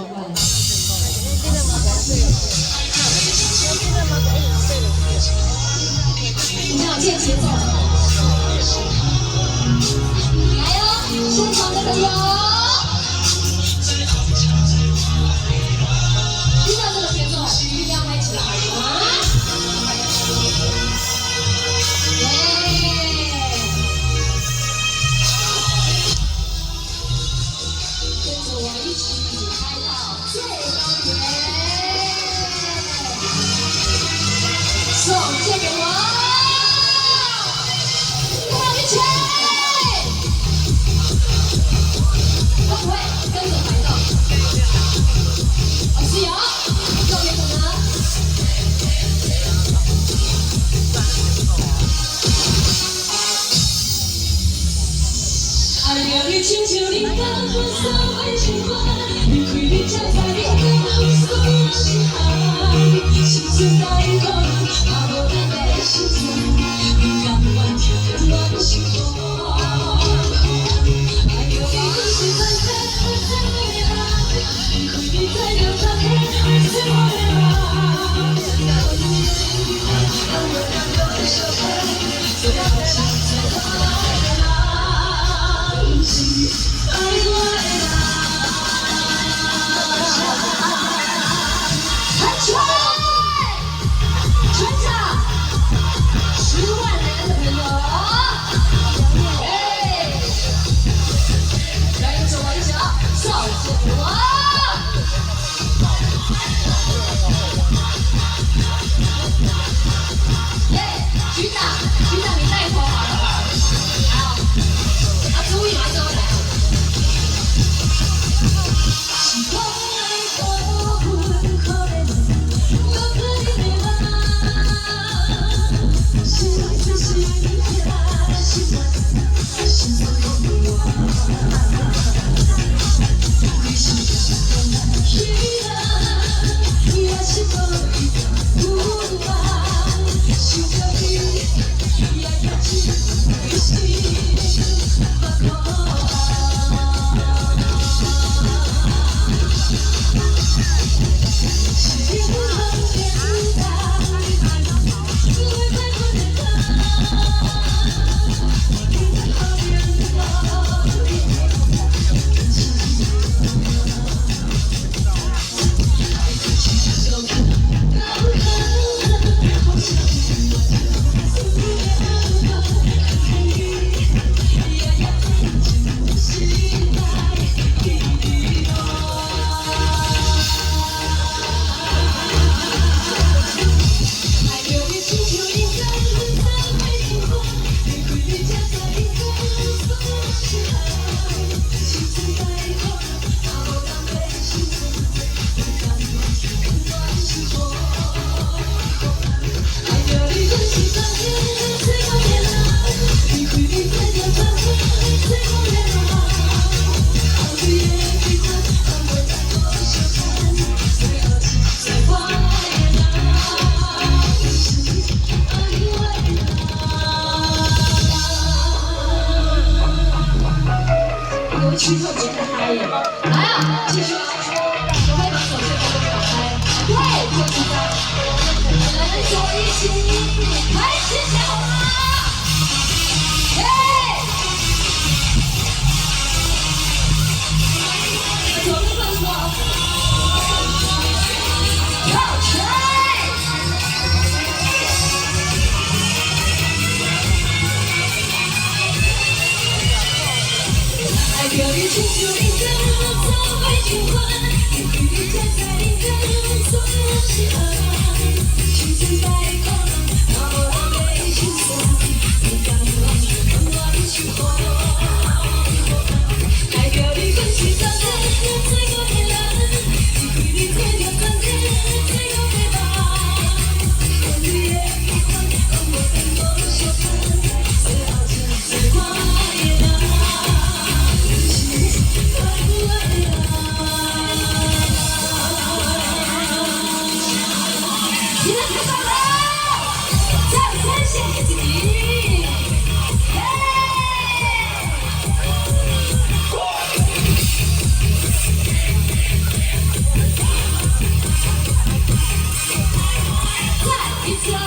關。你看這個節奏，來哦，現場的朋友，聽到這個節奏，一定要嗨起來啊！耶！跟着我一起嗨到最高點，手借給我，跟我一起，會不會跟着擺動？哦，是哦，右邊的呢？愛著你親像人間阮所有情願，離開你才知人間有所有是愛。青春哪會可能拍無咱的心酸，不甘願甘願受苦。愛著你阮是全天最愛的人，離開你知著全天最我的夢。阮的悲歡，拢袂當閣相配，最後剩做我的人，是愛我的人。嗨起來！全場10萬人的朋友，哎，來跟着我一起啊，手牽我。耶，局長，局長你帶頭好了，好，啊，注意嘛，這位來。是講愛過分可憐，搁可憐的人，心碎心痛心酸，心酸講不完。你是彼人，也是無伊有缘，想著你，也也一心目苦是永恆簡單，袂歹阮的胆，我緊好面对。愛著你親像人間阮所有情願，離開你才知人間所有是愛。青春哪會可能拍無人的心酸，不甘願甘願受苦。愛著你阮是全天最好的人，離開你做著全天最好的人。後悔的悲歡，拢袂當閣相牽，最後剩做我的人，是愛我的人。各位區特別的嗨耶！來啊，繼續啊！可以把手機都打開，對，就是這樣。跟着我一起開始跳啦！耶！左邊放手，跳起來！愛著你親像人間所有情願，離開你才知人間所有是愛。青春哪會可能拍無人的心酸，不甘願甘願受苦。愛著你阮是全天最好的人，離開你做著全天最好的夢。恨你的悲歡，拢袂當閣相牽，最後剩做我的人，是愛我的人。一